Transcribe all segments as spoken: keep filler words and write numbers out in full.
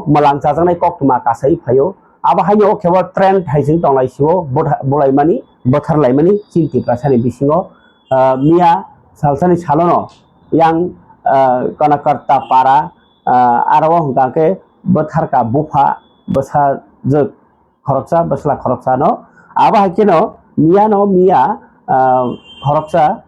mwlang chajaknai koktwma kasai phaio. Abo haino o kebo trend hai chwng tonglai sio, bwtha-, bwlaimani, bwtharlaimani chini Tiprasani bisingo. Ah, miya salsani salono yang, ah, Konakarta para, ah, aro o hwnkha khe bwtharka bupha bwsajwk khoroksa, bwsla khoroksano. Abo hai kheno miyano miya, ah, khoroksa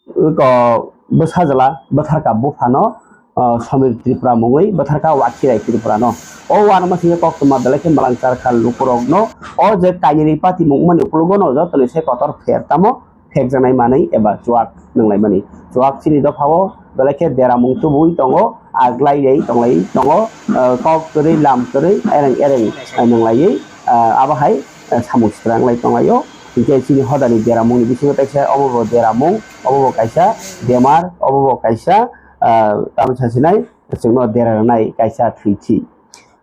ko bwsajwla bwtharka buphano, ah, Somir Tripura mungwi bwtharka Wakhirai Tripurano. O uanama singkhe koktwma belai khe mwlang charkha lukurokno o je kainwini patimung wngmani ukologo no jotoni se kotor pher tamo phekjaknai manwi eba chuak nwnglaimani. Chuak chini dophao belai khe deramung tubuwi tongo, aglai rei tonglai tongo, ah, kok kwrwi lam kwrwi ereng ereng, ah, nwnglaiwi, ah, abo hai, ah, samung swranglai tonglaio. Hinkhe chini hodani deramungni bisingo teisa obo bo deramung, obo bo kaisa bemar, obo bo kaisa, ah, tamo sasinai chwngno dera rwnai kaisa thwithi.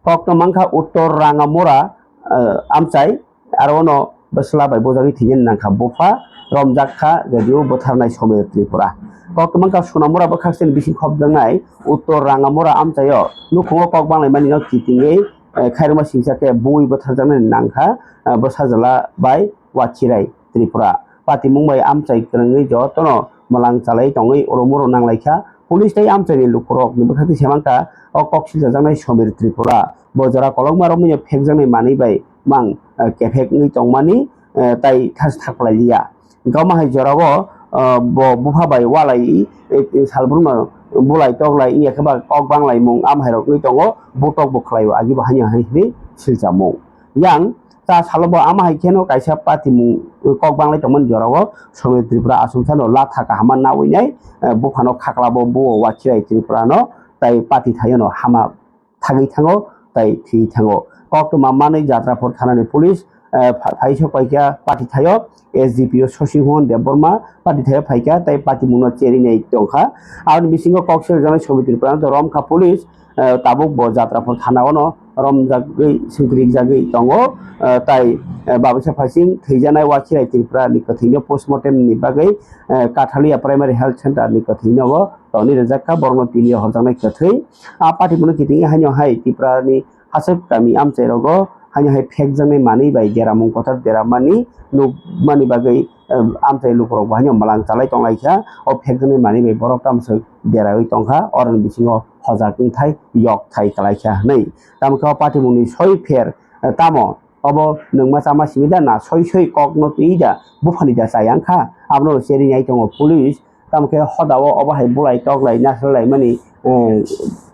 Koktwma wngkha Uttor Rangamura, ah, amchai, aro ono bwsla bai bujagwi thwinani nangkha bupha romjak kha, jodio bwtharnai Somir Tripura. Koktwma wngkha Sonamura bwkhaksani bising khopjaknai Uttor Rangamura amchaio nukhungo kok banglaimani no kitingwi, eh, khairokma singsa khe bui bwtharjaknani nangkha, eh, bwsajwla bai Wakhirai Tripura. Patimung bai amchai kwrwngwi jotono mwlang chalai tongwi oro moro nanglaikha. Police tei amchaini lukurokni bwkhakni se mankha o kok silchajaknai Somir Tripura. Bo jora kolokma romwi phekjaknai manwi bai mang, eh, kephek wngwi tongmani, eh, tai thas thakpalai liya. Gama hai jorao, eh, bo bupha bai walai, eh, eh, salbrumno bulai toklai wngya khe ba kok banglaimung am hai rok wngwi tongo, butok bo khlaio agi bo haino hai hwnwi silchamung. Yang ta salo bo ama hai kheno kaisa patimung kok banglai tongmani jorao Somir Tripura aswk sano latha kaham ma nawi nai, eh, buphano khakla bo buo Wakhirai Tripura no tai pati thaio no hama thagwi thango tai thwi thango. Koktwma manwi Jatrapur thanani police, eh, pha-, phaisok paikha pati thaio S D P O Sosimohon Debbarma pati thaio phaikha tai patimungno cherinai tongkha. Aboni bisingo kok seljaknai Somir Tripura no romkha police, eh, tabuk bo Jatrapur thana ono romjagwi swngkrijagwi tongo, eh, tai, eh, Babisa Phaising thwijaknai Wakhirai Tripura ni kwthwino postmortem ni bagwi, eh, Kathalia Primary Health Center ni kwthwino bo toni rwjak kha, borokno tini horjaknai kwthwi. A party bono kiting haino hai Tripura ni hachwk kami amchai rogo haino hai phekjaknai manwi bai deramung kotor deramani nukmani bagwi, eh, amchai lukurok bo haino mwlang chalai tonglaikha. O phekjaknai manwi bai borok tamswk derawi tongkha, oroni bisingo hojak wngthai yok thai kalaikha hwnwi. Tamokhe o patimungni soi pher, eh, tamo obo nwngma chama simi da na soi soi kokno twi da buphani da chayang kha, abono cherinai tongo police. Tamokhe hodao obo hai bulai toklai nasalaimani, eh,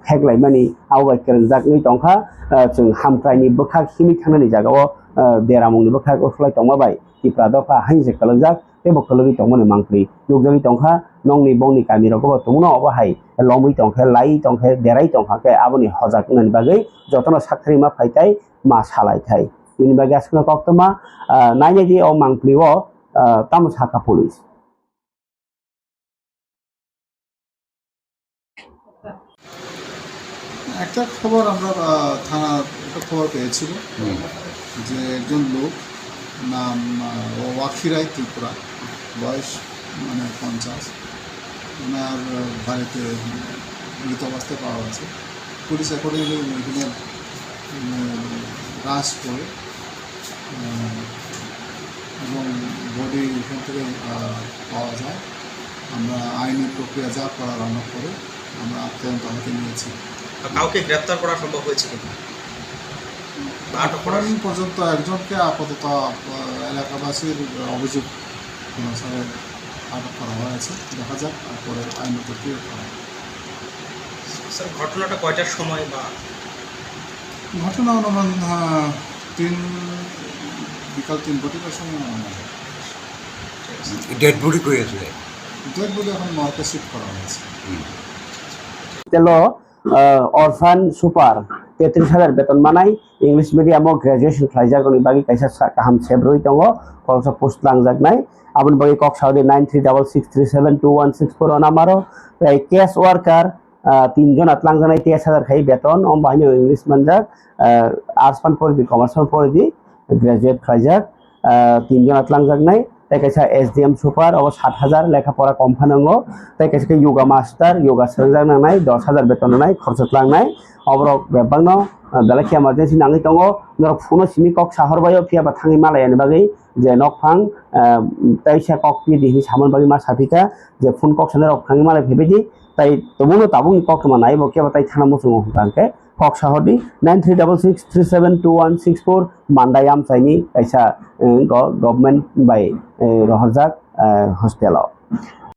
pheklaimani abo bai kwrwngjak wngwi tongkha. Eh, chwng hamkraini bwkhak himwi thangnani jagao, eh, deramungni bwkhak ukhulai tongma bai Tipra dopha haino se kwlwngjak tei bo kwlwgwi tongmani mangpli nukjagwi tongkha. Nongni bongni kamirogo bo tongno obo hai lomwi tongkhe, lai tongkhe, derai tongkha khe aboni hojak wngnani bagwi jotono sakthari ma phai tai ma salai thai. Bini bagwi aswkno koktwma, ah, nainai di o mangpli o, ah, tamo sakha police. একটা খবর আমরা, আহ, থানার একটা খবর পেয়েছিল হুম। যে একজন লোক নাম, আহ, ওয়াকি রায় ত্রিপুরা, বয়স মানে পঞ্চাশ, ওনার, আহ, বাড়িতে মৃত অবস্থায় পাওয়া গেছে। পুলিশ অ্যাকর্ডিংলি এখানে, উম, রাশ করে আহ, এবং বডি এখান থেকে, আহ, পাওয়া যায়। আমরা আইনি প্রক্রিয়া যা করার আমরা করে আমরা তদন্ত হাতে নিয়েছি। আর কাউকে গ্রেপ্তার করা সম্ভব হয়েছে কিনা? বা আটক করা এখন পর্যন্ত একজনকে আপাতত, আহ, এলাকাবাসীর অভিযোগ অনুসারে আটক করা হয়েছে। দেখা যাক, তারপরে আইনগত কি করা হয়। স্যার, ঘটনাটা কয়টার সময় বা? ঘটনা অনুমান, আহ, তিন, বিকাল তিন ঘটিকার সময় অনুমান। ডেড বডি কই আছে? ডেড বডি এখন মর্গে শিফট করা হয়েছে। Telo, ah, orphan super, tetris hajar beton manai, English medium o graduation khlaijak rokni bagwi kaisa sa-, kaham sep rwi tongo, khoroksa post langjaknai. Aboni bagwi kok sao di nine three double six three seven two one six four o number o, tei case worker, ah, tin jona tlangjaknai, tei teis hajar khai beton, omo bahai no English manjak, ah, arts phan pori di, commerce phan pori di, graduate khlaijak, ah, tin jona tlangjaknai, tei kaisa S D M super, obo sat hajar, lekha pora kom phano wngo, tei kaisa khe yoga master, yoga swrwngjak nangnai, dos hajar beton rwnai, khorsa tlangnai, oborok bebakno, ah, belai khe emergency nangwi tongo, norok phone-o simi kok sahor bai-o, phiya ba thangwi malai ani bagwi je nokphang, ah, teisa kok pidi hinwi samani bagwi ma saphikha, je phone kok sanai rok thangwi malai phaibaidi, tai tobokno tabukni koktwma nai bo kebo tai thana muchungo hwnkha hwnkhe kok sahordi nine three double six three seven two one six four Mandai amchaini kaisa, eh, go-, government bai, eh, rohorjak, eh, hostel-o.